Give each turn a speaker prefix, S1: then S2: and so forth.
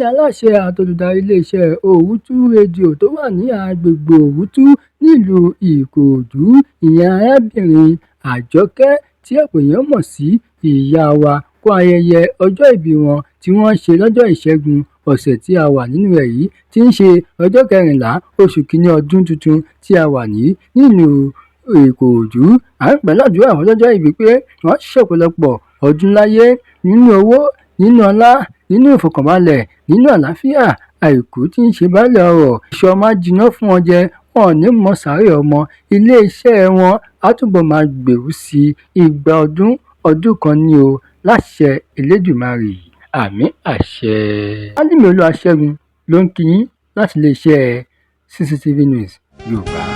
S1: Aláṣẹ àtolùdarí iléeṣẹ́ Òwútú Rédíò tó wà ní agbègbè Òwútú nílùú Ìkòròdú, ìyẹn arábìnrin Àjọkẹ́ tí ọ̀pọ̀ èèyàn mọ̀ sí Ìyá Wa, kú ayẹyẹ ọjọ́ ìbí wọn tí wọ́n ṣe lọ́jọ́ Ìṣẹ́gun ọ̀sẹ̀ tí a wà nínú rẹ̀ yìí, tí í ṣe ọjọ́ 14 oṣù kínní ọdún tuntun tí a wà ní nílùú Ìkòròdú. À ń gbà ládùúrà fọlọ́jọ́ ìbí pé wọ́n ṣọ̀pọ̀lọpọ̀ ọdún láyé nínú owó, nínú ọlá, nínú ìfọ̀kànbalẹ̀, nínú àlàáfíà, àìkú tí ń ṣe baálé ọrọ̀. Iṣu ọmọ á jiná fún wọn jẹ, wọn ò ní mọ sàárè ọmọ. Iléeṣẹ́ wọn á túbọ̀ máa gbèrú sí i. Igba ọdún ọdún kan ni o, láṣẹ Elédùmarè. Àmín àṣẹ. Álímì Olúwaṣẹ́gun ló ń kí yín láti iléeṣẹ́ CCTV News Yorùbá.